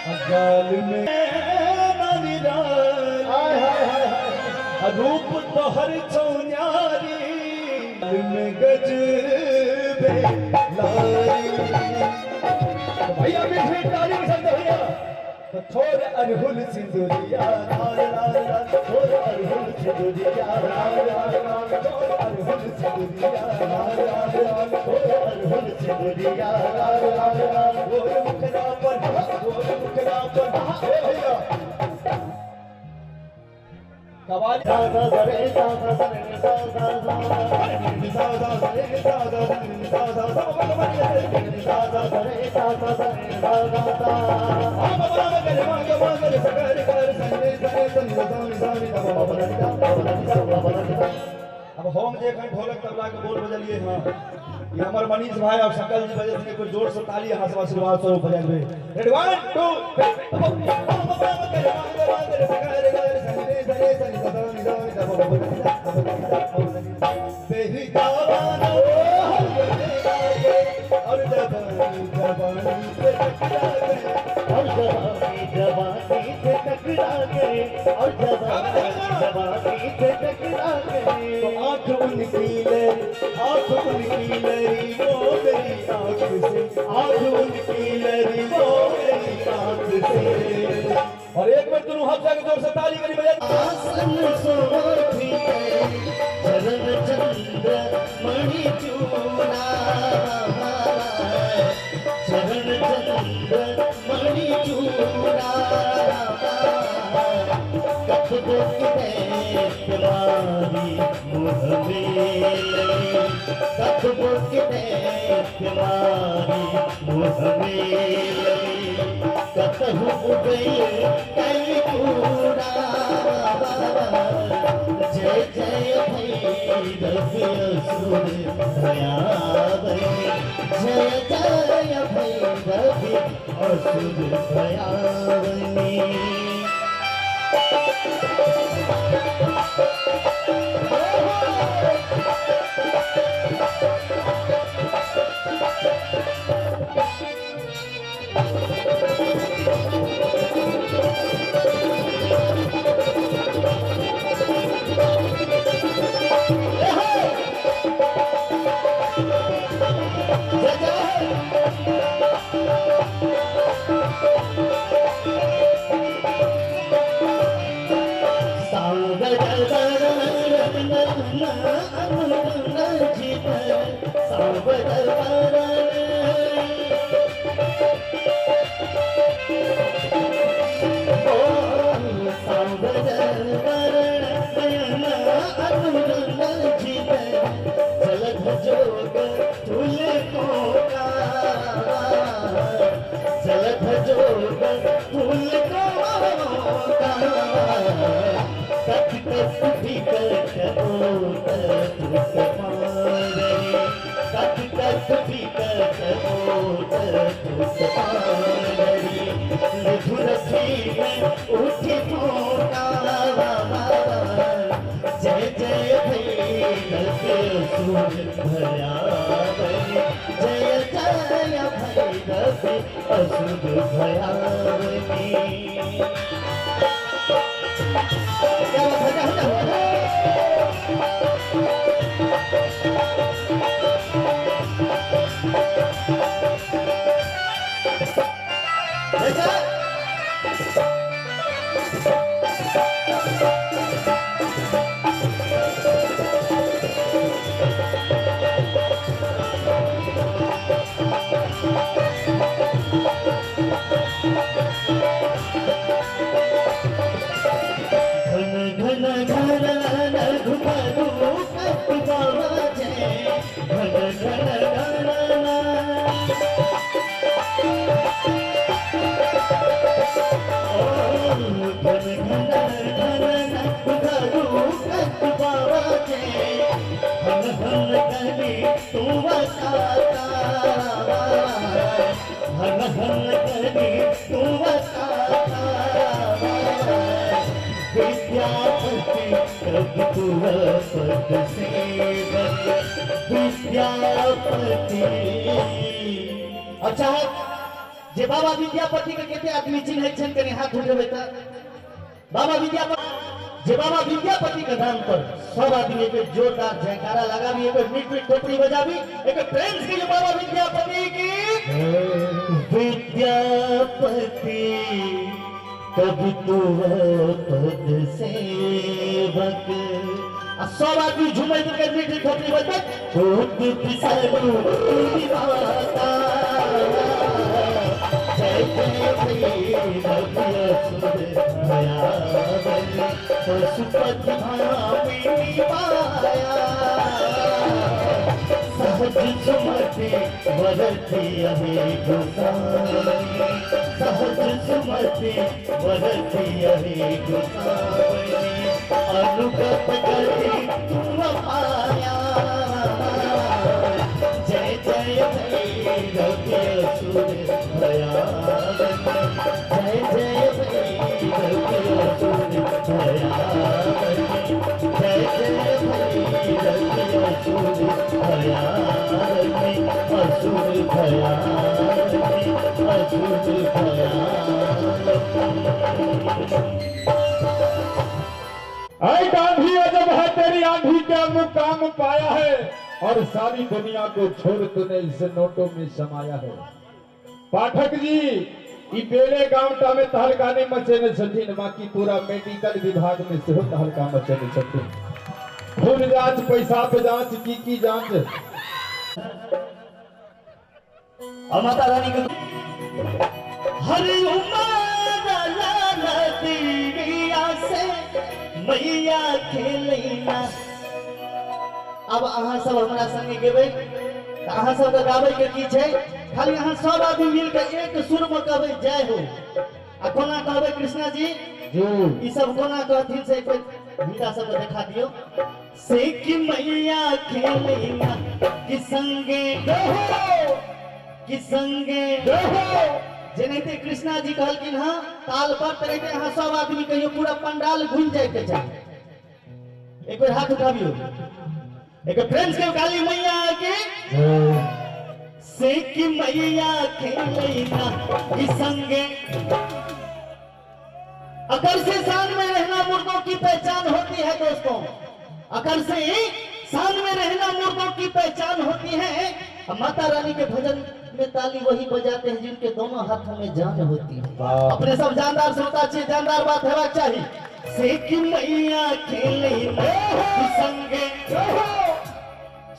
गाल में हाय हाय हाय रूप तोहर चौन्यारी में गजबे लारी। भैया बीच में ताली के साथ भैया तो छोर अरहुल सिंदूरिया लाल लाल लाल छोर अरहुल सिंदूरिया लाल लाल लाल छोर अरहुल सिंदूरिया लाल लाल लाल छोर अरहुल सिंदूरिया लाल लाल लाल गोर मुखड़ा पर गोर मुखड़ा पर हे भैया कवाली सा सा रे सा सा रे सा सा सा सा सा रे सा सा सा सा सा सा सा रे सा सा सा सा सा सा अब होम देखन ढोलक तबला के बोल बजलिए। हां ये हमर मनीष भाई और सकल जी बजे थे, कोई जोर से ताली हाथ से आशीर्वाद स्वरूप बजाबे। रेडी 1 2 और जवानी जवानी से टकरा गए और जवानी जवानी से टकरा गए और जवानी जवानी से टकरा गए। तो आँख उनकी ले आँख उनकी लरी वो मेरी आँख से आँख उनकी लरी वो मेरी आँख से। और एक बार दोनों हाथ जाके जोर से ताली करी बजा। आसन सोठी चरण चंद्र मणि चूड़ा चरण चंद्र मणि चूड़ा कथ तुम्हारी मुह में कथ तुम्हारी मुह में कतहु उदय कल कूड़ा। जय जय भैरव असुर भयावनी जय जय भैरव असुर भयावनी। जय जय भैरव असुर भयावनी जय जय भैरव असुर भयावनी। विद्यापति। अच्छा जे बाबा विद्यापति के कते आदमी चिन्है छनि कनि हाथ उठेबै त बाबा विद्यापति जे बाबा विद्यापति के नाम पर सब आदमी एक जोरदार जयकारा लगाबी, एक मीठ मीठ थोपड़ी बजाबी, एक प्रेम से जो बाबा विद्यापति की। विद्यापति कभी तू पद सेवक, सब आदमी झूमै के मीठ थोपड़ी बजबै खुद बिसरू माता। जय जय भैरव भयावनी पशुपति भामिनी माया। सहज सुमति वरति अहे गोसाई, सहज सुमति वरति अहे गोसाई। अनुगत गति तुम पाया। जय जय भैरव असुर भयावनी, जय जय भैरव असुर भयावनी, जय जय भैरव असुर भयावनी, असुर भयावनी, असुर भयावनी। ऐ गांधी अजब है तेरी आंधी क्या मुकाम पाया है, और सारी दुनिया को छोड़ तूने इस नोटों में समाया है। पाठक जी ई बेले गांवटा में तहलका नहीं मचेने छथिन, बाकी पूरा मेडिकल विभाग में सेहो तहलका मचेने छथिन। खून जांच, पैसा पे जांच, की जांच। और माता रानी के हरि से मैया खेलैना। अब अहाँ सब हमरा संगे गेबै त अहाँ सब के गाबै के की छै, खाली अहाँ सब आदमी मिल के एक सुर में कहबै जय हो। आ कोना कहबै कृष्णा जी जी ई सब कोना कहथिन से एक बेर हिनका सब के देखा दियौ। से कि मैया खेलैना कि संगे हो, कि संगे हो। जेनाहिते कृष्णा जी कहलखिन हँ ताल पर, तेनाहिते अहाँ सब आदमी कहियो पूरा पंडाल घुमि जाय के चाही। एक बेर हाथ उठाबियौ, एक फ्रेंड्स के काली मैया के से कि मैया खेलैना कि संगे। अकर से शान में रहना मुर्दों की पहचान होती है दोस्तों, अकर से शान में रहना मुर्दों की पहचान होती है। माता रानी के भजन में ताली वही बजाते हैं जिनके दोनों हाथों में जान होती है। अपने सब जानदार श्रोता छे, जानदार बात हेबाक चाही। से कि मैया खेलैना कि संगे,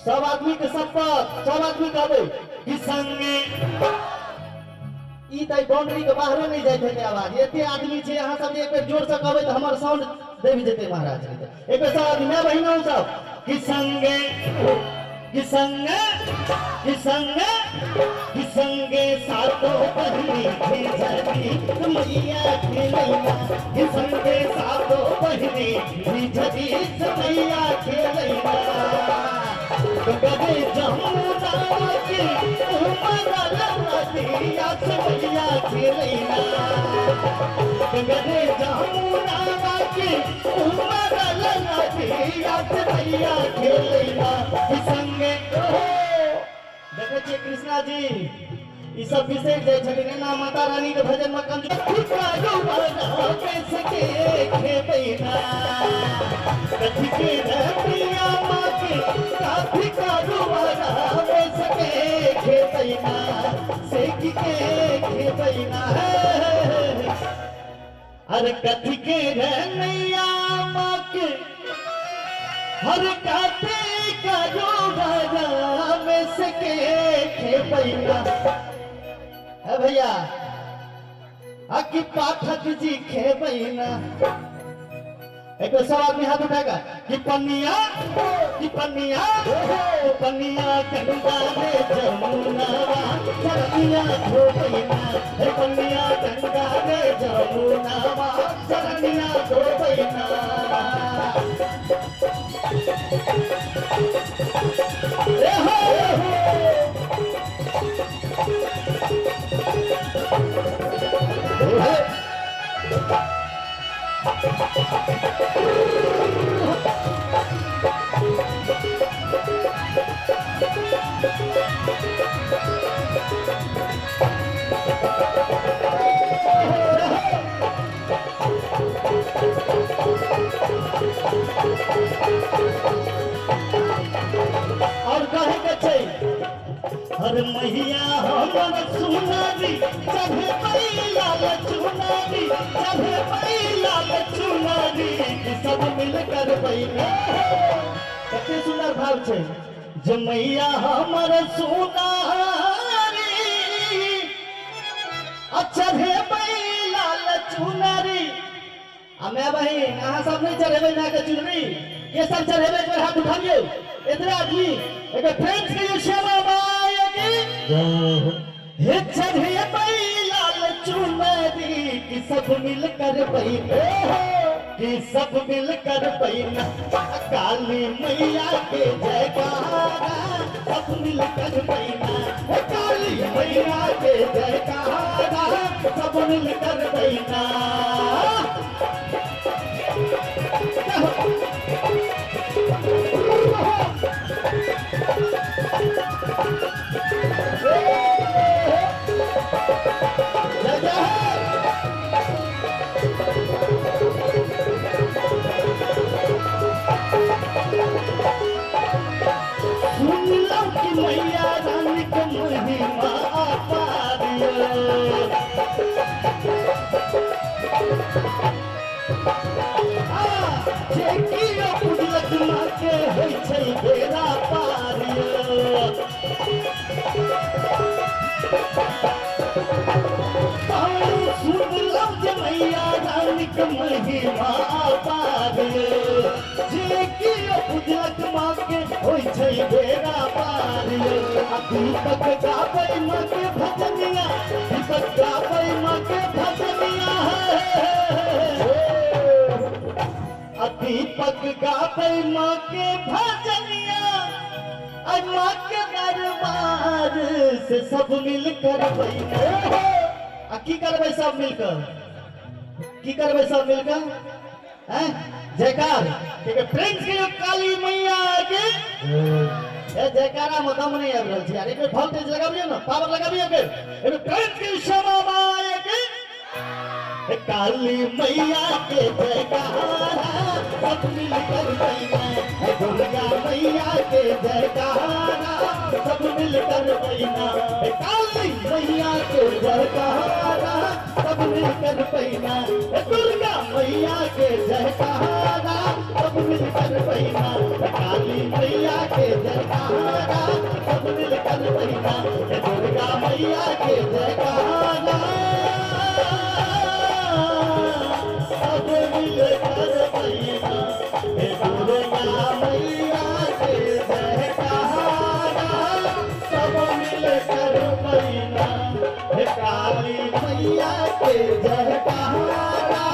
सब आदमी के शपथ, सब आदमी कहबै कि संगे। ई त बाउंड्री के बाहरो नहीं जाइत हेतै आवाज, एते आदमी छै अहाँ सब एक बेर जोर से कहबै त हमर साउंड दबि जेतै महाराज। एक बेर सब आदमी माय बहिनो सब कि संगे, कि संगे, कि संगे, कि संगे सातो बहिनी झिझरी मैया खेलैना, कि संगे सातो बहिनी झिझरी मैया खेलैना। गगे जमुना की उमर नदिया से मैया खेलैना, गगे जमुना की उमर नदिया से मैया खेलैना, कि संगे। देखै छियै कृष्णा जी ई सब बिसरि जाइ छथिन, एना माता रानी के भजन में कमजोर खेबैना। कथी के रतिया माँ के काफी कारू सके खेबैना, से की के खेबैना। अरे कथी के रनैया माँ के हर काते कारू सके खेबैना। है भैया अकी पाठक जी खेबैना। एक सब आदमी हाथ उठाएगा कि पन्निया, कि पन्निया, पन्निया गंगा रे जमुनावा चरनिया धोबैना, हे पन्निया गंगा रे जमुनावा चरनिया धोबैना। ए हो मैया हमर सुनरी चढ़े लाल चुनरी चढ़े लाल चुनरी सब मिलकर बैना। कते सुंदर भाव छै जे मैया हमर सुनरी चढ़े लाल चुनरी। आ my बहिन अहाँ सब नहीं चढ़ेबै माय के चुनरी, ये सब चढ़ेबै एक बार हाथ उठाबियौ इतना आदमी एक फ्रेंड्स के श्यामा माय की हे चढ़े लाल चुनरी कि सब मिलकर बैठे कि सब मिलकर बैना काली मैया के जयकारा सब मिलकर बैना काली मैया के जयकारा सब मिलकर बैना। सुन लो कि मैया रानी के महिमा अपार जे कियो पूजलक माँ के होइ छै बेड़ा पार। सुन लो जे मैया रानी के महिमा अपार जे कियो पूजलक माँ के होइ छै बेड़ा पार। दीपक गाबै माँ के भजनिया दीपक गाबै माँ के भजनिया दीपक गाबै माँ के भजनिया माँ के दरबार से सब मिलकर बैठे। आ की करबै सब मिलकर, की करबै सब मिलकर हैं जयकार ठीक है फ्रेंड्स के काली मैया के जयकारा में दम नहीं आबि रहल छै यार, एक बेर वोल्टेज लगाबियौ ना पावर लगाबियौ के एक फ्रेंड्स के श्यामा माय के काली मैया के जयकारा सब मिलकर बैना दुर्गा मैया के जयकारा सब मिलकर बैना काली मैया के जयकारा सब मिलकर बैना दुर्गा मैया के जयकारा सब मिलकर बैना काली मैया के जयकारा सब मिलकर बैना दुर्गा मैया के जयकारा सब मिलकर बैना दुर्गा मैया के जयकारा सब मिलकर बैना काली मैया के जयकारा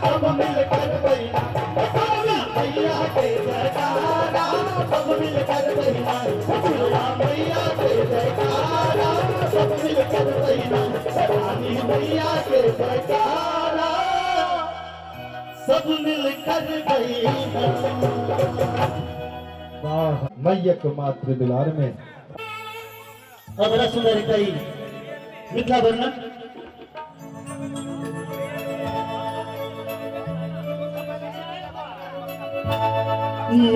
सब मिलकर बैना दुर्गा मैया के जयकारा सब मिलकर बैना दुर्गा मैया के जयकारा सब मिलकर बैना काली मैया के जयकारा सब मिलकर बैना। वाह मैया के मातृ दुलार में अब बड़ा सुंदर कई मिथिला वर्णन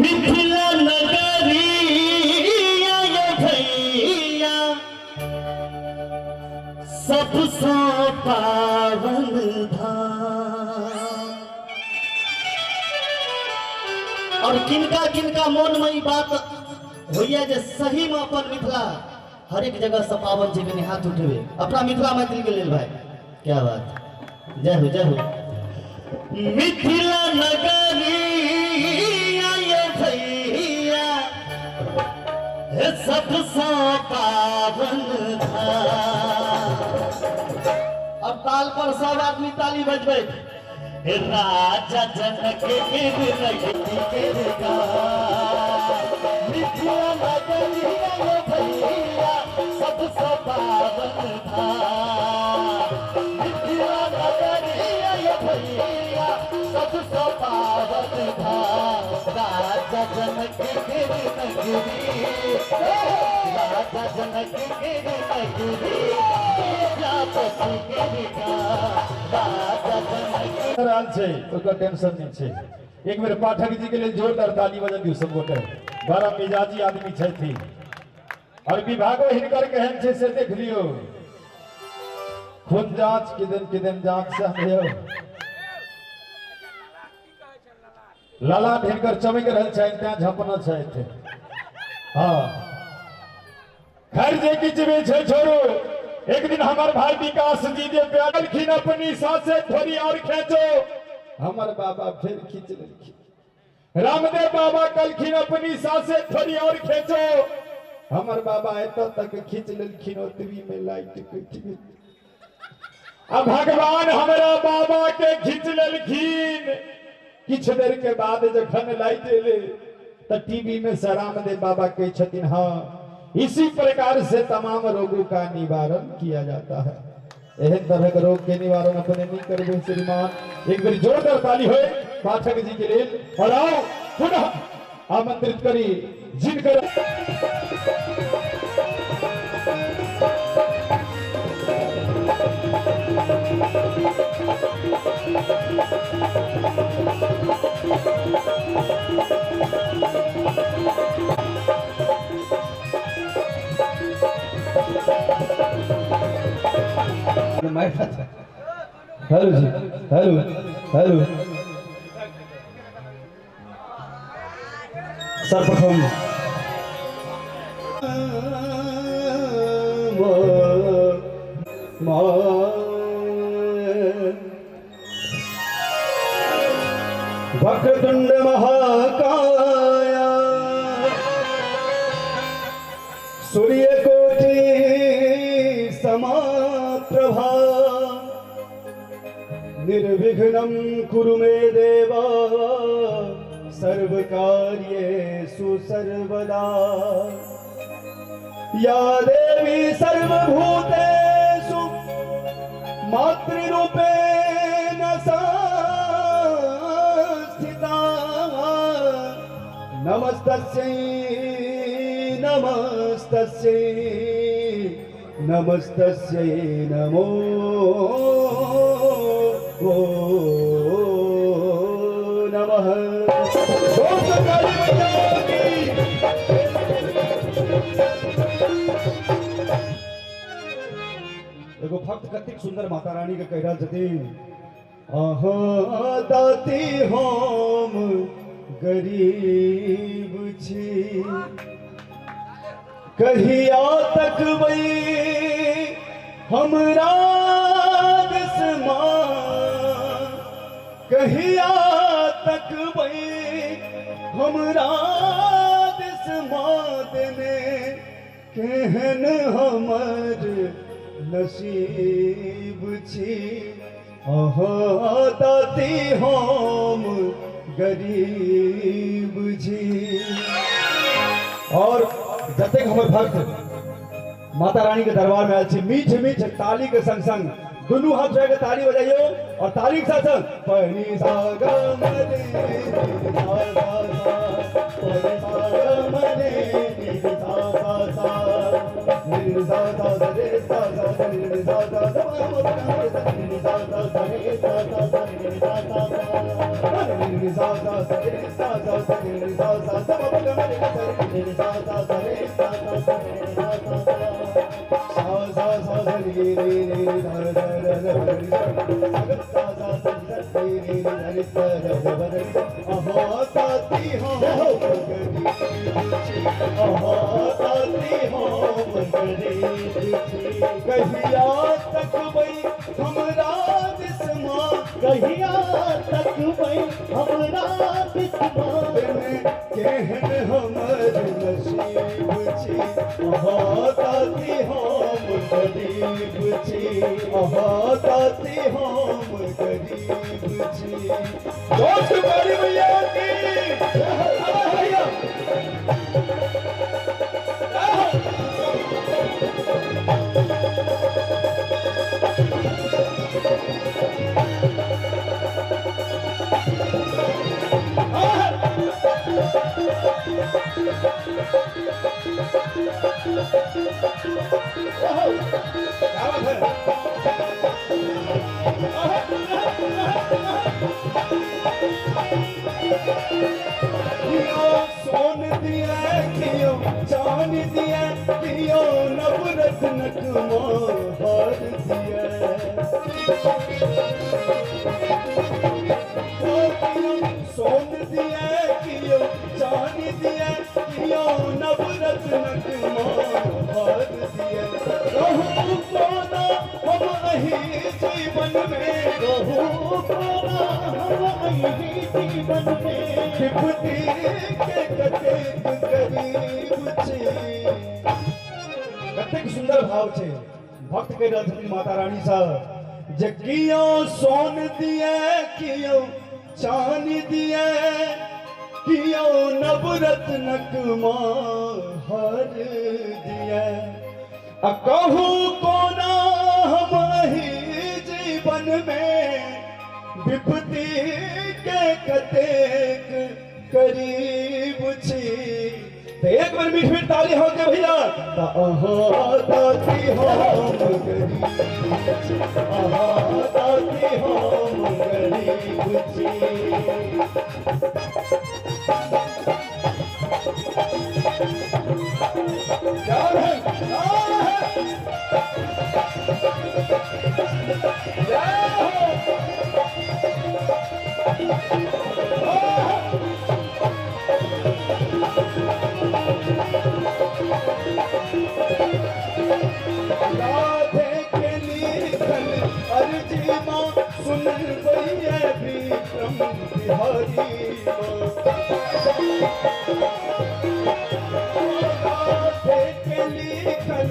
मिथिला नगरिया ये भैया सबसे पावन धाम। और किनका किनका मन में ई बात होइया जे सही में अपन मिथिला हर एक जगह से पावन छै, कनि हाथ उठेबे अपना मिथिला मैथिल के लेल भाई, क्या बात, जय हो जय हो। मिथिला नगरिया ये भैया सबसे पावन धाम। अब ताल पर सब आदमी ताली बजबै। राजा जनक के मिथिला नगरिया ये भैया सबसे पावन धाम। मिथिला नगरिया ये भैया सबसे पावन धाम। राजा जनक के नगरी, राजा जनक के नगरी, राजा छै ओकर टेंशन नहीं छै। एक बेर पाठक जी के लिए जोरदार ताली बजा दियौ सब गोटे, बड़ा मिजाजी आदमी छथिन। और विभागो हिनकर केहन छै से देख लियो। खून जांच किदन किदन जांच से हम यौ ललाट हिनकर चमक रहल छनि तैं झपना छथि। हाँ खैर जे किछु भी छै छोड़ू। एक दिन हमार भाई विकास जी जे प्यारलखिन अपनी सासे थोड़ी और खेचो, हमर बाबा फिर खींच लेलखिन। रामदेव बाबा कहलखिन अपनी सासे थोड़ी और खेचो, हमर बाबा एतऽ तक खींच लेलखिन ओतबी में लाइट कटि गेल। आ भगवान हमरा बाबा के खींच लेलखिन। किछु देर के बाद जखन लाइट एलै तऽ टीवी में से रामदेव बाबा कहै छथिन हाँ इसी प्रकार से तमाम रोगों का निवारण किया जाता है। एहन तरह के रोग के निवारण अपने नहीं करबे श्रीमान। एक बेर जोरदार ताली होए पाठक जी के लेल। और आओ पुनः आमंत्रित करी जिनकर हेलो जी, हेलो हेलो सर्वप्रथम वक्रतुंड महाकाया सूर्यकोटि समाप्रभा निर्विघ्नं कुरु मे देव सर्वकार्येषु सर्वदा। या देवी सर्वभूतेषु मातृरूपेण संस्थिता नमस्तस्यै नमस्तस्यै नमस्तस्यै नमो नमः। एगो भक्त कतेक सुंदर माता रानी के कहि रहल छथिन, अहाँ दाती हम गरीब छी, कहिया तकबै हमरा दिस माँ, कहिया तकबै हमरा दिस माँ, देने केहन हमर नसीब छी, अहाँ दाती हम गरीब छी। और जतेक हमर भक्त माता रानी के दरबार में आयल छी, मीठ मीठ ताली के संग संग दुनू हाथ जोड़ के ताली बजाइयो और ताली के साथ संग पनी सा ग म रे सा सा सा, पनी सा ग म रे सा सा सा, रे सा सा सा रे सा सा सा रे सा सा सा म ग म रे सा रे सा सा सा रे सा सा सा रे सा सा सा, रे सा सा सा रे सा सा सा रे सा सा सा म ग म रे सा रे सा सा सा रे सा सा सा रे सा सा सा सा सा सा रे रे रे धा धा धा धा रे सा सा सा सा रे रे रे सा धा धा रे। अहाँ ताती हम गरीब छी, अहाँ ताती हम गरीब छी, कहिया तकबै हमरा दिस माँ, कहिया तकबै हमरा दिस माँ, केहन हमर नसीब छी, अहाँ ताती हम गरीब छी, अहाँ ताती हम गरीब छी। दोस्त बड़ी भैया की भैया सोन सोन दिए कियो चान दिए कियो नवरत्नक मोहर दिए। सोन दिए कियो चान दिए कियो नवरत्नक मोहर दिए। रहू कोना हम अही जीवन में, रहू कोना हम अही जीवन में, विपत्ति के कतेक गरीब छी। कतेक सुंदर भाव छे भक्त कहि रहल छथिन माता रानी सँ जे कियो सोन दिए कियो चान दिए कियो नवरत्नक मोहर दिए। आ कहू कोना हम अही जीवन में विपत्ति के कतेक करीब छी। तो एक बार मीठ मीठ ताली हो के भैया। अहाँ दाती हम गरीब छी, अहाँ दाती हम गरीब छी। क्या है? राधे के लिखल अर्जी माँ सुन भैया विक्रम बिहारी माँ। राधे के लिखल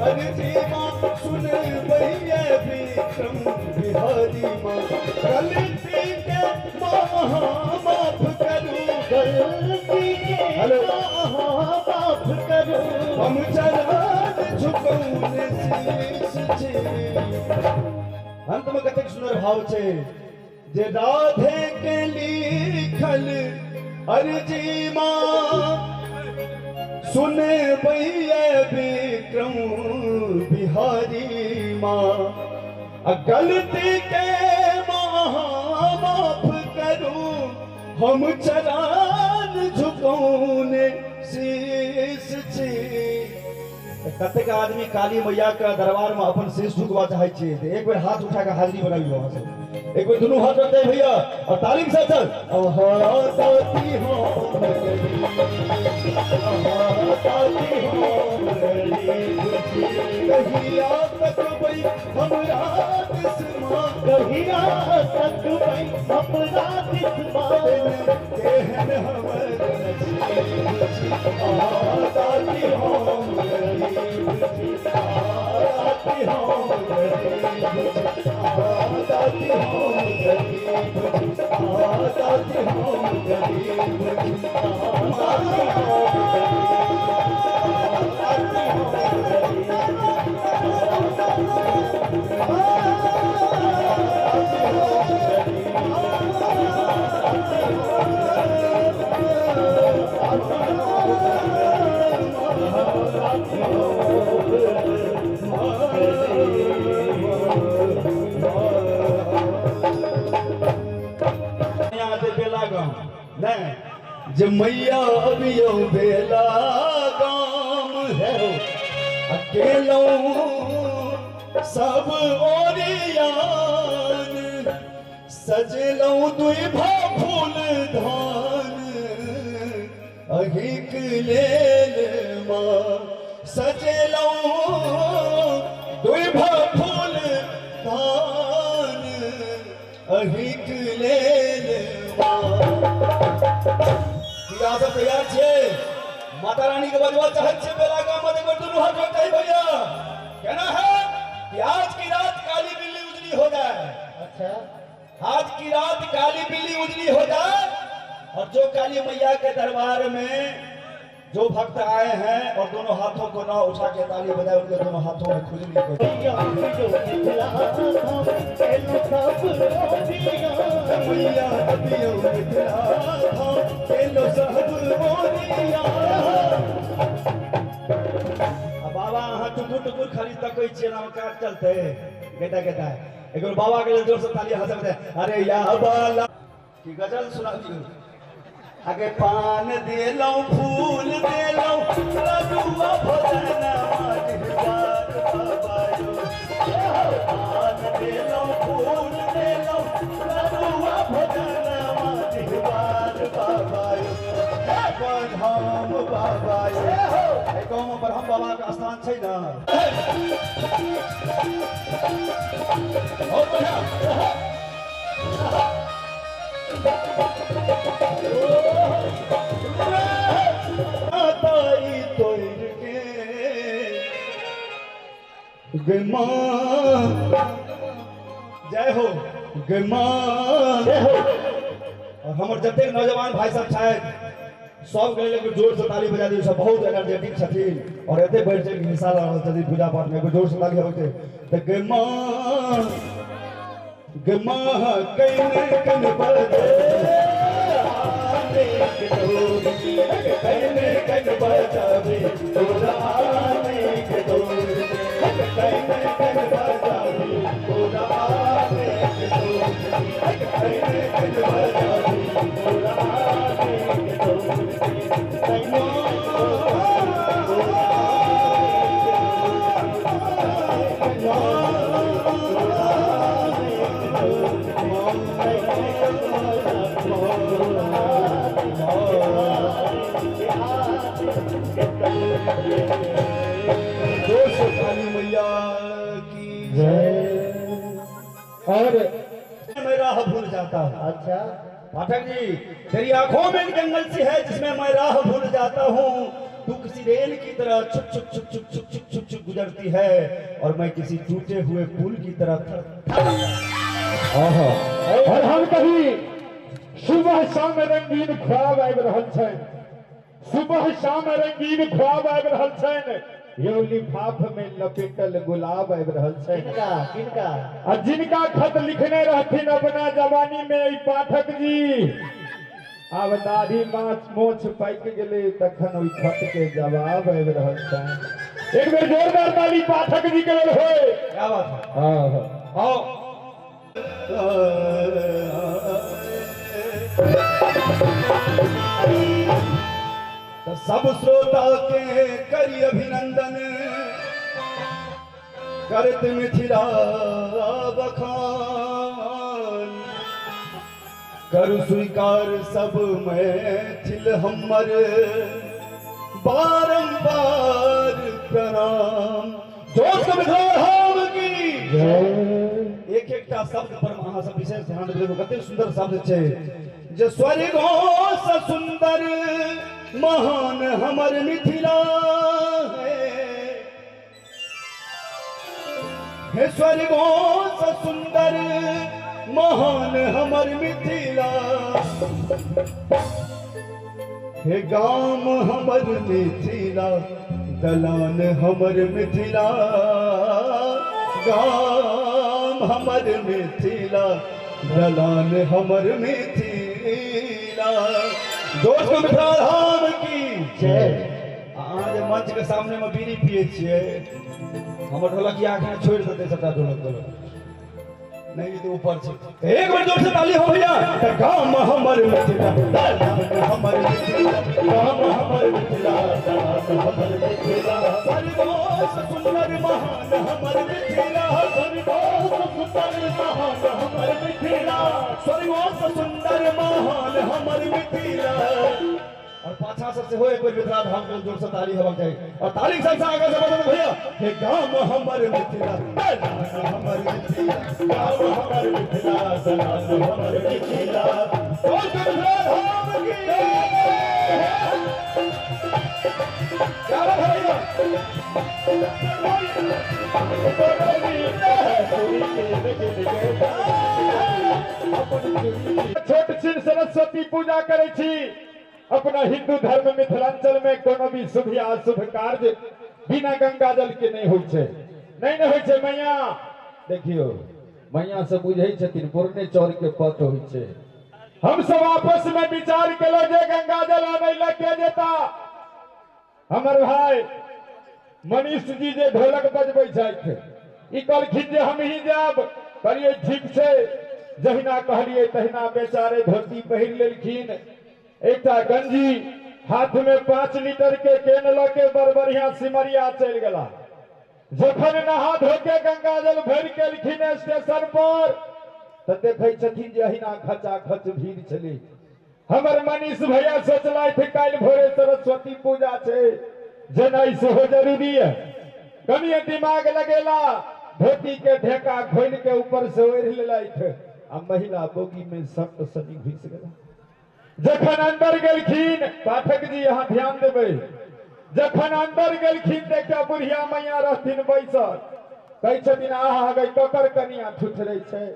अर्जी माँ सुन भैया विक्रम बिहारी माँ। गलती के माँ माफ करू, गलती के माँ माफ करू, हम चरण झुकौने शीश छी। अंत में कतेक सुंदर भाव छे जे राधे के लिखल अर्जी माँ सुने भैया विक्रम बिहारी माँ। गलती के माँ माफ करू, हम चरण झुकौने शीश छी। कतेक आदमी काली मैया के दरबार में अपन शीश झुकवा चाहे छे, एक बेर हाथ उठा के हाजिरी बनाबियो वहां से, एक बेर दुनू हाथ रखते भैया और ताली के साथ चल। अहाँ दाती हम गरीब, अहाँ दाती हम गरीब छी। कहिया तकबै हमरा दिस माँ, कहिया तकबै हमरा दिस माँ, केहन हमर नसीब छी। अहाँ दाती हम गरीब छी, अहाँ दाती हम गरीब छी, अहाँ दाती हम गरीब छी, अहाँ दाती हम गरीब छी, अहाँ दाती हम गरीब, अहाँ दाती हम गरीब। जे मैया अबियो बेला गाम है अकेलो सब ओरियान, सजलौं दुई भा फूल धान अहिक लेल माँ। सजलौं दुई भा फूल धान अहिक लेल माँ। सब तैयार छे माता रानी के बजवा चाहे छे बेला गाम में एक बार दुनू हाथ जोड़ भैया। कहना है कि आज की रात काली बिल्ली उजली हो जाए। अच्छा, आज की रात काली बिल्ली उजली हो जाए और जो काली मैया के दरबार में जो भक्त आए हैं और दोनों हाथों को ना उठा के ताली बजाए, उनके दोनों हाथों में खुजली हो। बाबा अहाँ टुकुर टुकुर खाली तकै छियै ना काज चलते गेता गेता। एक बार बाबा के लिए जोर से ताली हाथ से। अरे या बाला की गजल सुना दियो। आगे पान देलौं फूल देलौं लडुआ भोजन जिहवार बाबा यो। पान देलौं फूल देलौं लडुआ भोजन जिहवार बाबा यो। ब्रह्म बाबा यो। गाँव में ब्रह्म बाबा का स्थान छै ना। बहुत बढ़िया। ताई तोड़ के गे मां जय हो गे मां जय हो। और हमर जतेक नौजवान भाई सब छथि सब के लेल जोर से ताली बजा दियौ। सब बहुत एनर्जेटिक छथिन और एते बढ़ि चढ़ि के हिस्सा ल रहल छथिन पूजा पाठ में। जोर से ताली होते त गे मां गे मां कइन कन बजे आने के डोर कइन कन बजावे तोरा आने के डोर कइन कन बजावे तोरा आने के डोर कइन कन बजावे तोरा आने के डोर। काली मैया की जय। और मैं राह भूल जाता हूँ। अच्छा पाठक जी, तेरी आंखों में एक जंगल सी है जिसमें मैं राह भूल जाता हूँ। तू किसी रेल की तरह छुक छुक छुक छुक छुक छुक छुक छुक गुजरती है और मैं किसी टूटे हुए पुल की तरह थर थर। और हम कभी सुबह शाम रंगीन ख्वाब आबि रहल छनि, सुबह शाम रंगीन ख्वाब आबि रहल छनि, यो लिफाफ में लपेटल गुलाब आबि रहल छनि। किनका किनका? आ जिनका खत लिखने रहथिन अपना जवानी में ई पाठक जी, आब दाढ़ी माछ मोछ पाकि गेलै तखन ओहि खत के जवाब आबि रहल छनि। एक बेर जोरदार ताली पाठक जी के लेल होय। क्या बात है। हाँ आओ तो सब श्रोता के करी अभिनंदन करत मिथिला बखान। करु स्वीकार सब मैथिल हमर बारंबार प्रणाम। जोश के मिथिला धाम की जय। एक एकटा शब्द पर अहाँ सब विशेष ध्यान देबै। कतेक सुंदर शब्द छै जे स्वर्गो से सुंदर महान हमर मिथिला है। हे स्वर्गो से सुंदर महान हमर मिथिला। हे गाम हमर मिथिला दलान हमर मिथिला। गाम हमर मिथिला दलान हमर मिथिला। दोस्त मिथिला धाम की जय। अहाँ जे मंच के सामने में बीड़ी पिए छियै, हमर ढोलकिया अखन छोड़ि देतै सबटा ढोलक तोलक नहीं तो ऊपर छै। एक बेर जोर से ताली हो भैया। त गाम हमर मिथिला दलान हमर मिथिला। गाम हमर मिथिला दलान हमर मिथिला। स्वर्गो से सुंदर महान हमर मिथिला। स्वर्गो से सुंदर महान हमर मिथिला। स्वर्गो से सुंदर महान हमर मिथिला। और पाछा सब से हो एक बेर मिथिला धाम के जोर से ताली होबाक चाही और ताली के संग आगे से बजत भैया। हे गाम हमर मिथिला दलान हमर मिथिला। गाम हमर मिथिला दलान हमर मिथिला। जोर से मिथिला धाम की जय। क्या बात है भैया। छोट छिन सरस्वती पूजा करै छी। अपना हिंदू धर्म मिथिलांचल में कोनो भी शुभ या अशुभ कार्य बिना गंगा जल के नहीं होइ छै, नहीं ने होइ छै। मैया देखियो, मैया सब बुझै छथिन पुरने चौर के पथ होइ छै। हम सब आपस में विचार केलो जे गंगा जल आनै लए के जेता। हमर भाई मनीष जी जे ढोलक बजबै छथि, ई कहलखिन जे हम ही जायब। कहलियै ठीक छै। जहिना कहलियै तहिना बेचारे धोती पहिर लेलखिन। एकटा गंजी हाथ में 5 लीटर के केन ल के बड़ बढ़िया सिमरिया चल गला। जखन नहा धो के गंगा जल भर के एलखिन स्टेशन पर त देखै छथिन जे अहिना खचाखच भीड़ छलै। हमर मनीष भैया सोचलथि काल्हि भोरे सरस्वती पूजा छै, जेनाइ सेहो जरूरी है। कनिए दिमाग लगेला, धोती के ढेका खोलि के ऊपर से ओढ़ि लेलथि आ महिला बोगी में सट सनी घुसि गेला। जखन अंदर गेलखिन, पाठक जी यहाँ ध्यान देबै, जखन अंदर गेलखिन त एकटा बुढ़िया मैया रहथिन बैसल, कहै छथिन आहा गई ककर कनिया ठुठरै छै।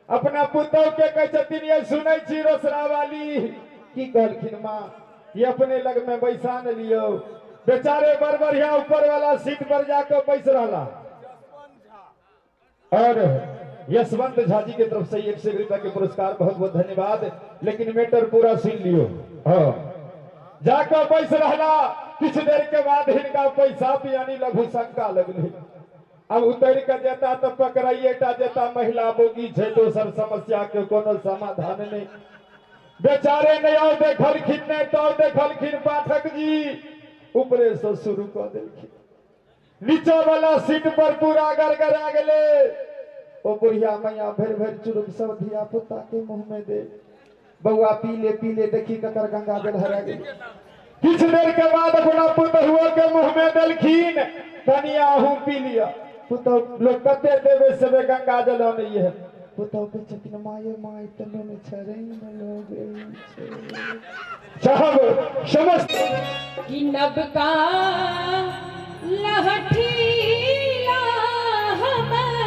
अपना पुतहु के कहै छथिन ये सुनै छी रोसड़ा वाली, की कहलखिन माँ ये अपने लग में बैसा ने लियौ। बेचारे बड़ बढ़िया ऊपर वाला सीट पर जाकर बैस रहला। और यशवंत झा जी के तरफ से 101 रुपया के पुरस्कार, बहुत बहुत धन्यवाद। लेकिन मैटर पूरा सुन लियो। हाँ, जाकर बैस रहला। किछु देर के बाद हिनका पैसा पियानी लघु शंका लगले। अब उतर के जेता तो पकड़ाइएटा जेता, महिला बोगी छै, दोसर समस्या के कोनो समाधान नहीं। बेचारे नहीं आओ देखलखिन नहीं तो देखलखिन पाठक जी ऊपरे से शुरू कऽ देलखिन। नीचा वाला सीट पर पूरा गड़गड़ा गेले। ओ बुढ़िया मैया भरि भरि चुरुक सब धिया पुता के मुंह में दे, बौआ पी ले देखी ककर गंगा जल हरा गेल। किछु देर के बाद अपना पुतहुओ के मुंह में देलखिन, कनिया अहूँ पी लिअ। पुतहु लोग कते देबै सेबे गंगा जल अनैये। पुतहु कहै छथिन माये my तऽ नेने छरै ने लगै छै। साहब समस्त कि नबका लहठीला हमें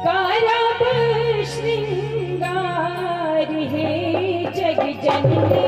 करब श्रृंगार हे जग जननी।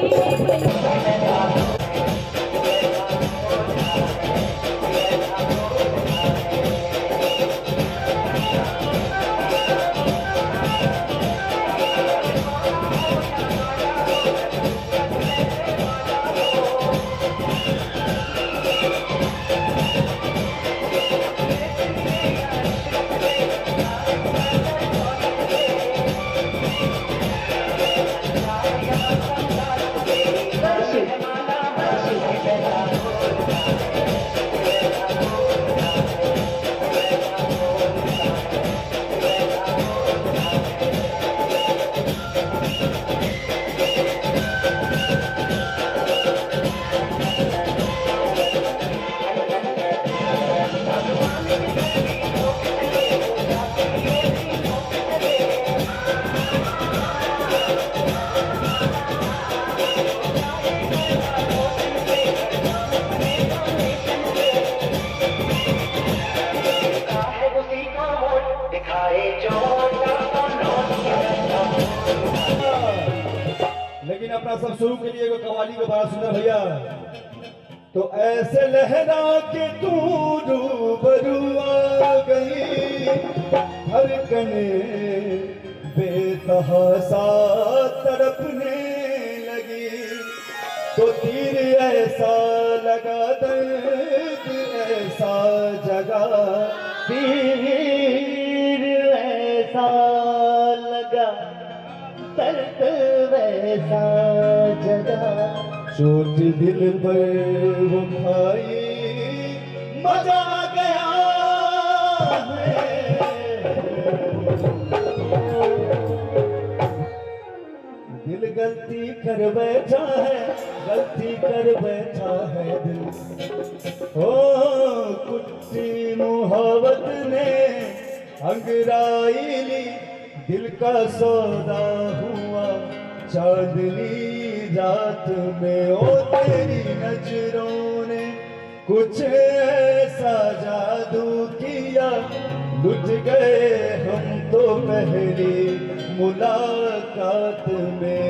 लेकिन अपना सब शुरू के लिए कवाली को बड़ा सुंदर भैया। तो ऐसे लहरा के तू रूबरू आ गई, धड़कने बेतहासा तड़पने लगी। तो तीर ऐसा लगा दर्द ऐसा जगा, तीर ऐसा लगा दर्द वैसा जगा, चोट दिल पर वो खाई मजा आ गया है। दिल गलती कर बैठा है, गलती कर बैठा है दिल। ओ कुत्ती मोहब्बत ने अंगड़ाई ली, दिल का सौदा हुआ चांदनी रात में। ओ तेरी नजरों ने कुछ ऐसा जादू किया, लुट गए हम तो पहली मुलाकात में।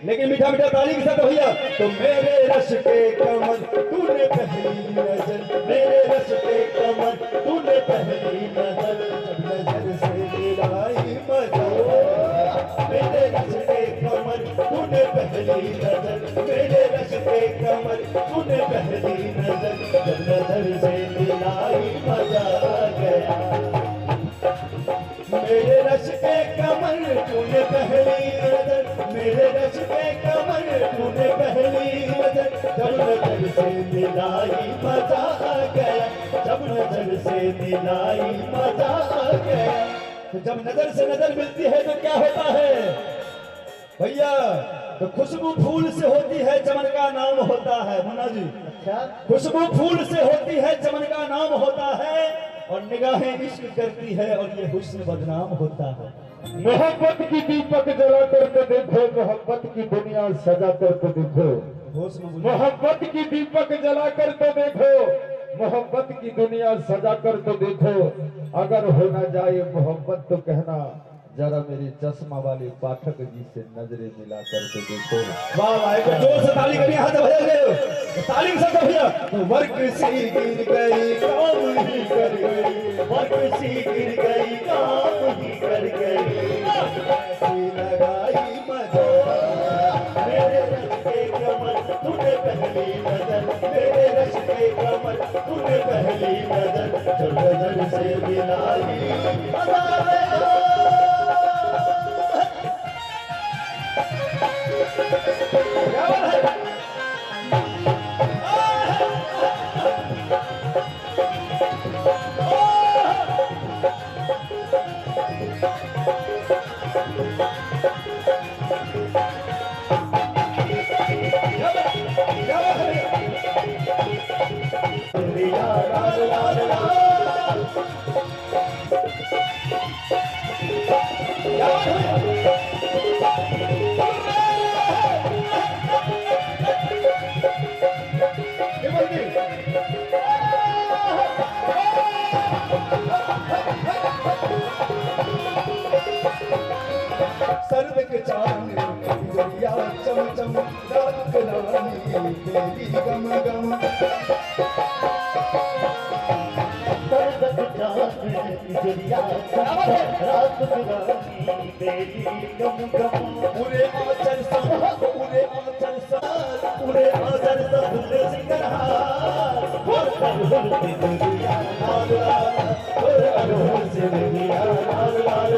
लेकिन मीठा मीठा ताली के साथ भैया। तो मेरे रश के कमर तूने पहली नजर, मेरे रश के कमर तूने पहली नजर, जब नजर से मिलाई मजा। मेरे रश के कमर तूने पहली नजर, मेरे रश के कमर तूने पहली नजर, जब नजर से मिलाई मजा आ गया। मेरे रश के कमर तूने पहली नजर, मेरे रश के कमर तूने पहली नजर, जब नजर से मिलाई मजा आ गया, जब नजर से मिलाई मजा आ गया। तो जब नजर से नजर मिलती है तो क्या होता है भैया? तो खुशबू फूल से होती है, चमन का नाम होता है। मुन्ना जी अच्छा, खुशबू फूल से होती है, चमन का नाम होता है, और निगाहें इश्क करती है और ये हुस्न बदनाम होता है। मोहब्बत की दीपक जला कर तो देखो, मोहब्बत की दुनिया सजा कर तो देखो, मोहब्बत की दीपक जला कर तो देखो, मोहब्बत की दुनिया सजा कर तो देखो, अगर हो ना जाए मोहब्बत तो कहना जरा मेरी चश्मा वाले पाठक जी से नजरें मिला कर तो देखो। वाह वाह, एक जोर से ताली करिए, हाथ भैया गए ताली के साथ भैया। तो वर्क सी गिर गई काम ही कर गई, वर्क सी गिर गई काम ही कर गई, ऐसी लगाई मजा, मेरे रश के कमर तूने पहली नजर, मेरे रश के कमर तूने पहली नजर, जब नजर से मिलाई मजा आया। क्या बात है? सर्द के चांद जरिया चम चम, रात के रानी तेरी गम गम, सर्द के चांद जरिया चम चम, रात के रानी तेरी गम गम, पूरे आंचल सा, पूरे आंचल सा, पूरे आंचल सा भूले सिंगरहार, और अरहुल से दुनिया लाल लाल,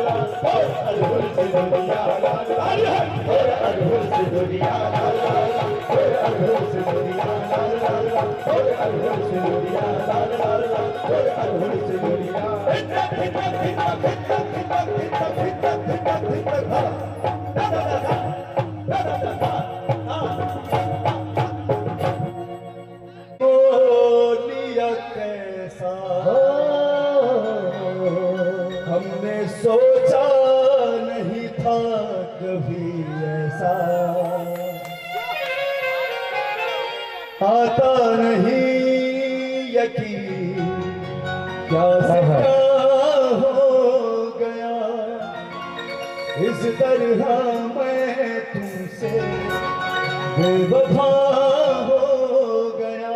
और अरहुल से दुनिया लाल लाल लाल, और अरहुल से दुनिया लाल लाल, और अरहुल से दुनिया लाल लाल, और अरहुल से दुनिया लाल लाल, और अरहुल से दुनिया लाल लाल, और अरहुल से दुनिया। बोलिया कैसा हमने सोचा नहीं था कभी ऐसा, आता नहीं यकीन क्या से क्या हो गया, इस तरह मैं तुमसे बेवफा हो गया।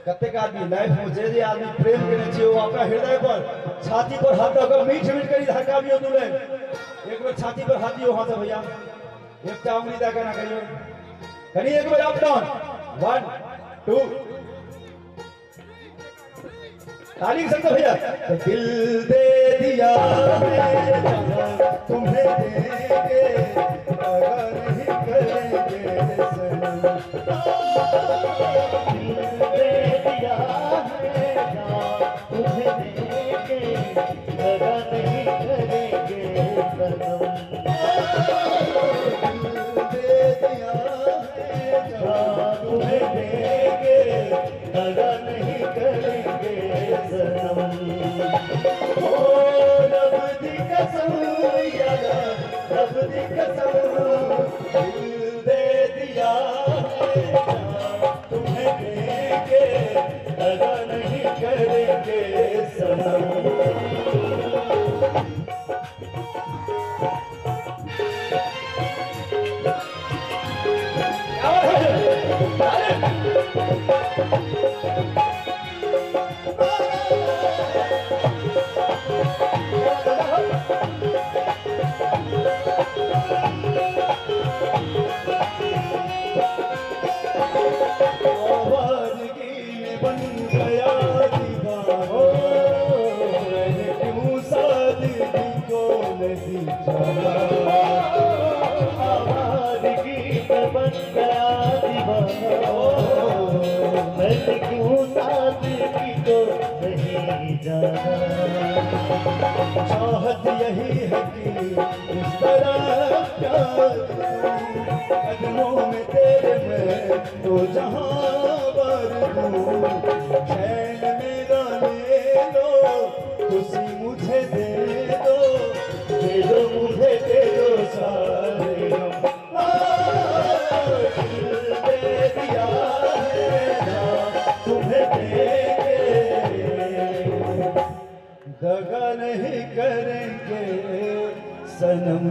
कतेक आदमी लाइफ में जे जे आदमी प्रेम केने छै, ओ अपना हृदय पर छाती पर हाथ दऽ कऽ मीठ मीठ करी धक्का दियौ दुल्हन। एक बेर छाती पर हाथ दियौ हाथ भैया, एकटा उंगली दऽ कऽ ना करियौ, कनी एक बेर अप डाउन, 1 2 ताली के संग भैया। तो दिल दे दिया है तुम्हें देंगे, दगा नहीं करेंगे सनम, दिल दे दिया है तुम्हें देंगे, दगा नहीं करेंगे सनम, दिल दे दिया है तुम्हें देंगे, दगा नहीं करेंगे सनम। ओ रब दी कसम यारा, रब दी कसम, दिल दे दिया है तुम्हें देंगे, दगा नहीं करेंगे सनम। आवाज़गी में बन गया दीवाना, रह चोला। आवाज़गी में बन गया दीवाना, मैंने क्यों सादगी को नहीं जाना। चाहत यही है कि इस तरह प्यार कदमों में तेरे में तो जहाँ पर दूँ, चैन मेरा ले लो, खुशी मुझे दे दो, दे दो मुझे दे दो सारे गम। दिल दे दिया है तुम्हें देंगे, दगा नहीं करेंगे सनम।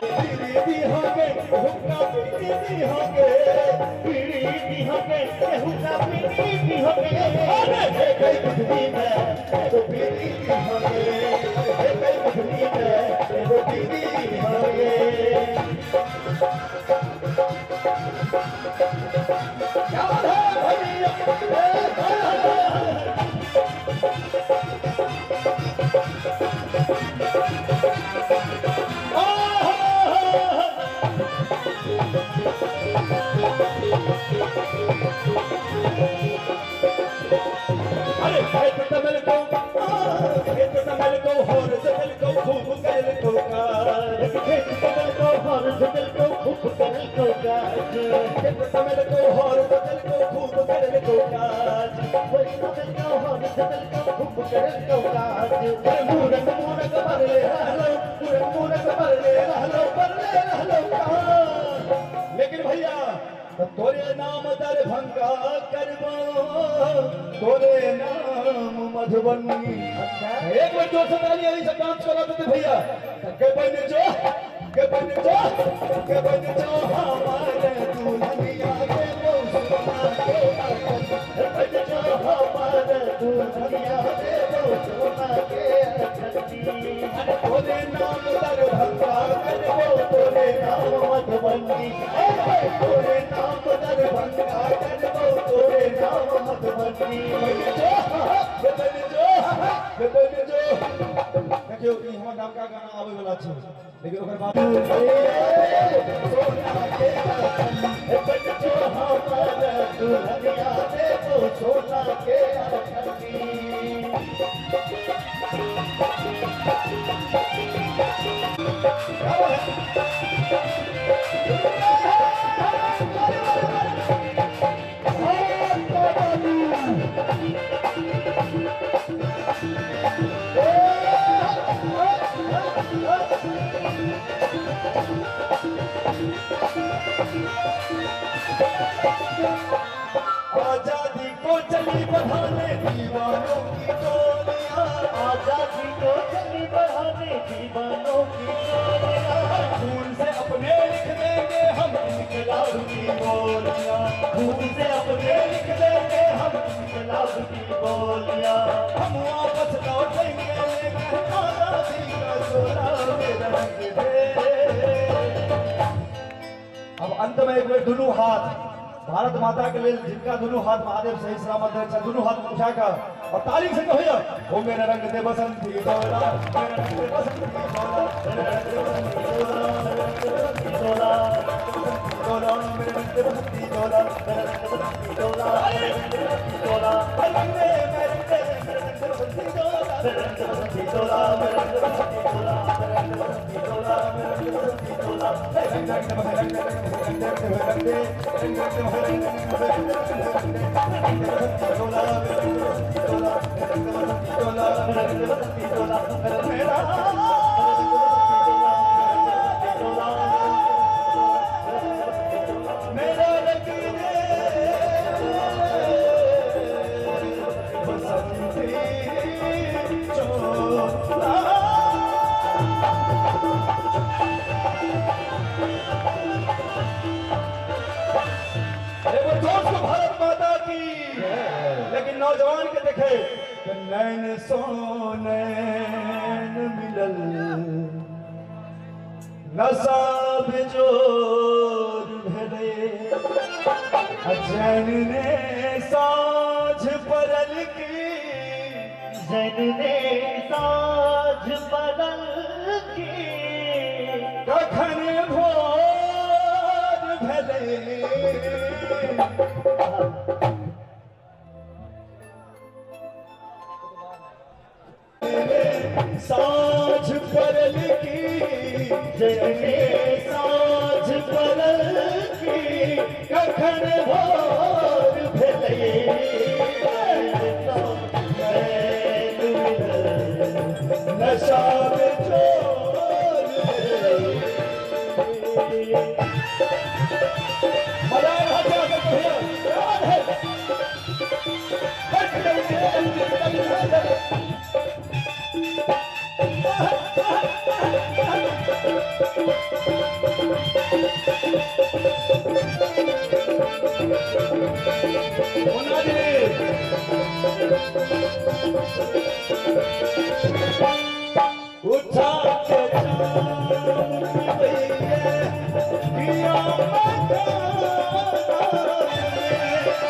पीड़ी होगे हुक्का पीड़ी होगे, पीड़ी होगे हुक्का पीड़ी होगे, अरे कई पृथ्वी में तो पीड़ी होगे, कई पृथ्वी में तो पीड़ी होगे। क्या बात है भैया, अरे खेत तमल को, खेत तमल को होर जगल को खूब करल को काज, खेत तमल को होर जगल को खूब करल को काज, खेत तमल को होर जगल को खूब करल को काज, खेत तमल को होर जगल को खूब करल को काज। मूरख मूरख भरले रहलो, मूरख मूरख भरले रहलो, भरले रहलो काज। लेकिन भैया तोरे नाम दरभंगा करबो, तोरे नाम मधुबनी। एक बार जोर से ताली आई सब डांस करा देते भैया। के बन जो, के बन जो, के बन जो हमारे दुल्हनिया के सोना के आंचल, के बन जो हमारे दुल्हनिया के सोना के आंचल। अरे तोरे नाम दरभंगा करबो, तोरे नाम मधुबनी, तोरे नाम दरभंगा करबो, तोरे नाम मधुबनी। के बन जो, के बन जो। देखियो ई हमर नाम का गाना आवे वाला छै, लेकिन ओकर बाद सोना के आंचल, के बन जो हमारे दुल्हनिया के सोना के आंचल। आजादी को चली बढ़ाने दीवानों की टोलियां, आजादी को चली बढ़ाने दीवानों की टोलियां, खून से अपने लिख देंगे हम इनकलाब की बोलियां, खून से अपने लिख देंगे हम इनकलाब की बोलियां। हम वापस लौटेंगे लेकर आजादी का चोला मेरा रंग दे। अब अंत में एक बार दोनों हाथ भारत माता के लिए, जिनका दोनों हाथ महादेव सही सलामत रहे, दोनों हाथ उठाकर और ताली से कहो, ओ मेरा रंग दे बसंती डोला, मेरा रंग दे बसंती डोला, मेरा रंग दे बसंती डोला, मेरा रंग दे बसंती डोला, डोला, मेरा रंग दे बसंती डोला, मेरा रंग दे बसंती डोला, मेरा रंग दे बसंती डोला, मेरा रंग दे, मेरा रंग दे बसंती डोला, मेरा रंग दे बसंती डोला, मेरा रंग दे बसंती डोला, मेरा रंग दे बसंती डोला, मेरा रंग दे बसंती डोला, रंग रंग दे रंग रंग दे रंग दे रंग रंग दे रंग दे डोला, मेरा रंग दे बसंती डोला, मेरा रंग दे बसंती डोला, मेरा रंग दे बसंती डोला, मेरा मेरा रंग दे बसंती चोला। दोस्त भारत माता की, लेकिन नौजवान के देखे तो नैन सो नैन मिलल, नशा बेजोर भेले, अचैन ने साझ परल की जनने साँझ बदल की कखन भोर भेलै। साँझ पड़ल की जनने साँझ पड़ल की कखन भोर भेलै। नशा में चोर भेलै। मजा आ रहा है भैया, क्या बात है। उठा के जाम पिबैये किया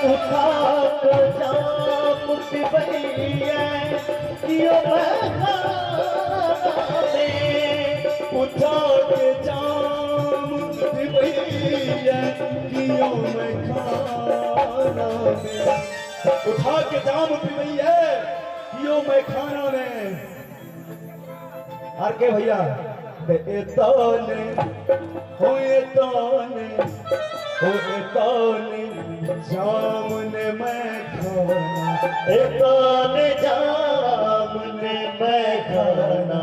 उठा के जाम पिबैये किया उठा के जाम पिबैये कियो मैं खाना में। उठा के जाम पिबैये कियो मैं खाना में। आर के भैया एतने हो एतने हो एतने जामुन मैं खाना एतने जामुन मैं खाना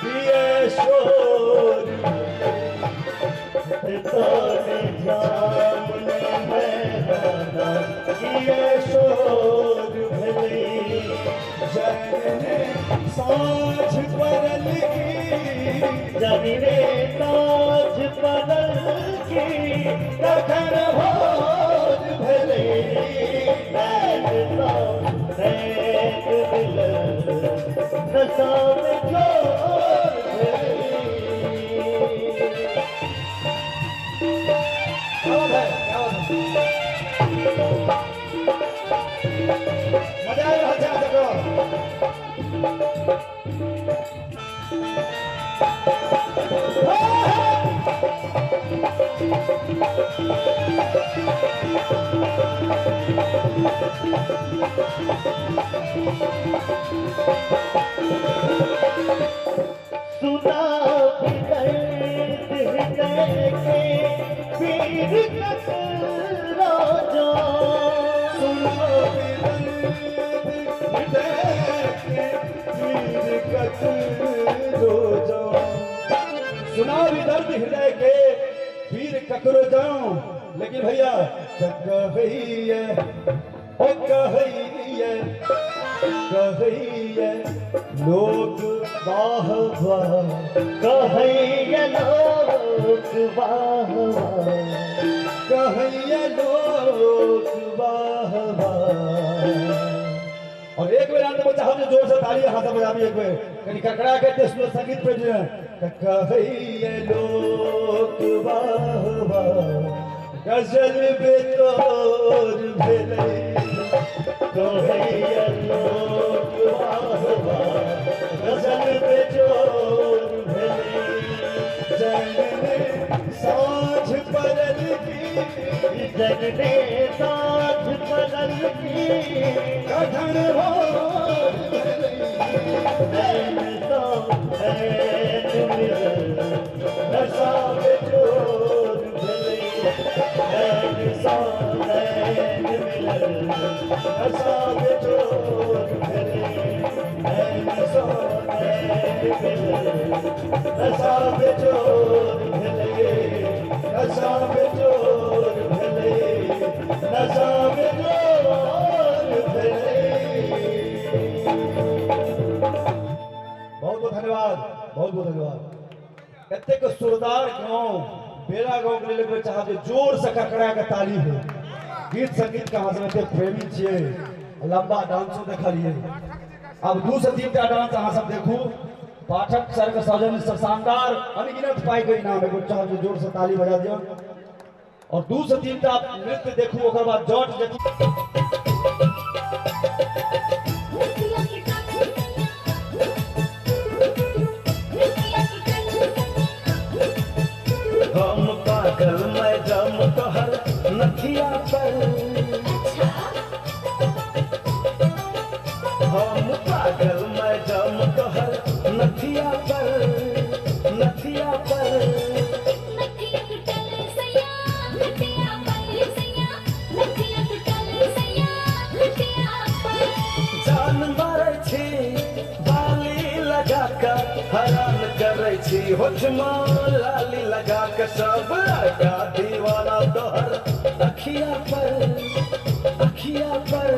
पिए शोर एतने जामुन मैं खाना पिए शोर भेलै। जनने साँझ पड़ल की जनने साँझ पड़ल की कखन भोर भेलै। नशा में चोर भेलै। क्या बात है, क्या बात है, मजा आ रहा है। सुना भी दर्द हृदय के पीर कतरा जा। सुना भी दर्द हृदय के पीर कतरो जा। सुना भी दर्द हृदय के पीर ककरो जाऊं। लेकिन भैया कहैये ओ कहैये कहैये लोक वाह वाह कहैये लोक वाह वाह कहैये लोक वाह वाह। और एक बेर अंत में चाहब जे जोर से ताली हाथ बजाबी एक बेर कनी ककड़ा के एते सुंदर संगीत पे जे कहैये लोक वाह वाह गजल बेतोर भेलै। कहैये लोक वाह वाह गजल बेजोर भेलै। जनने साँझ पड़ल की जनने साँझ पड़ल की कखन भोर भेलै। नैन सँ नैन मिलल नशा बेजोर भेलै। नैन सँ नैन मिलल नशा बेजोर भेलै। नैन सँ नैन मिलल नशा बेजोर भेलै। नशा बेजोर भेलै। नशा बेजोर भेलै। बहुत बहुत धन्यवाद, बहुत बहुत धन्यवाद। एतेक सुरदार गांव बेला गांव के लेल चाहब जे जोर से ककड़ा के ताली हो। गीत संगीत के अहाँ सब एते प्रेमी छियै, लंबा डांसो देखलियै। अब 2 से 3 टा डांस अहाँ सब देखू। पाठक सर के सौजन्य से शानदार अनगिनत पाई के इनाम एगो चाहब जे जोर से ताली बजा दियौ। और 2 से 3 टा नृत्य देखू, ओकर बाद जट देखू। छी होठमा लाली लगा के सब लड़का दीवाना तोहर अखिया पर अखिया पर।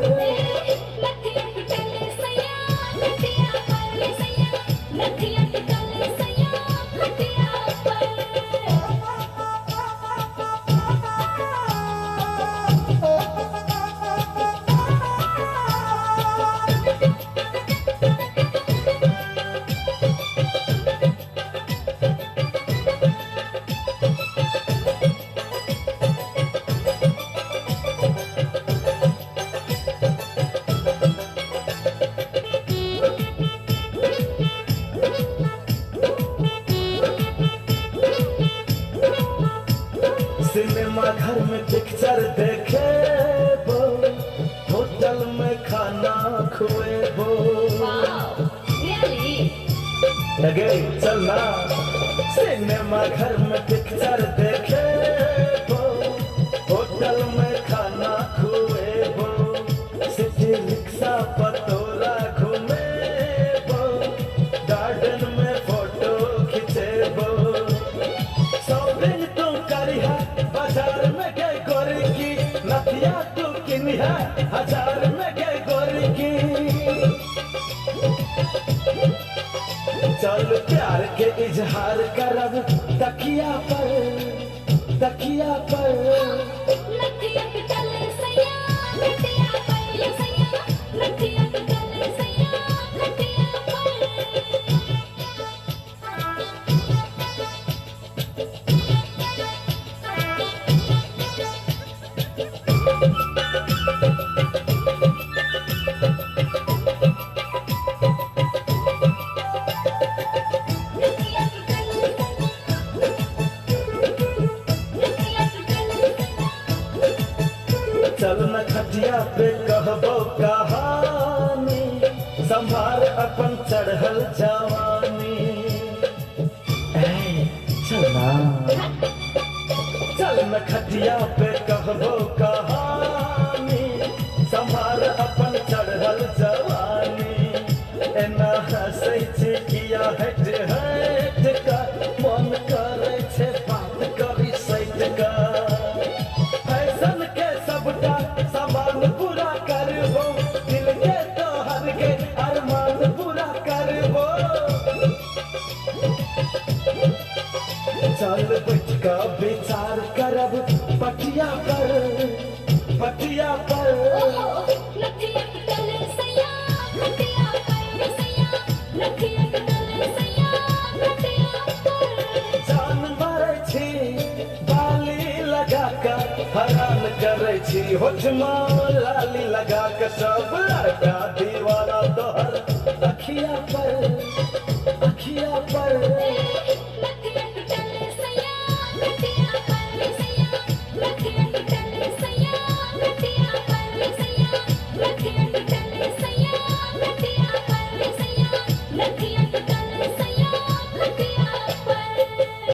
सिनेमा घर में पिक्चर देखे बो, होटल में खाना खुए बो। लगे चलना सिनेमा घर में पिक्चर देखे बो, होटल में खाना खुए बो, सिटी रिक्शा पर तोरा घूमे बो, गार्डन में फोटो खींचे बो। शॉपिंग तुम करिहा बाजार में गए गोरी की, नथिया तू किनिहा हजार में गए गोरी की। चल प्यार के इजहार करब तकिया पर तकिया पर। चल न खटिया पे कहबो कहानी, संभार अपन चढ़ल जवानी। चल ना चल न खटिया पे कहबो कहानी, संभार अपन चढ़ल जवानी। एना हंसै छी किया हट हट का, मन करै छै बात करी सैत का। फैशन के सबटा सामान पूरा करबो, दिल के तोहर के अरमान पूरा करबो। चल बैठ का विचार करब पटिया पर पटिया पर। जान मारै छी बाली लगा के हरान करै छी होठमा लाली लगा के सब लड़का दीवाना तोहर अखिया पर अखिया पर।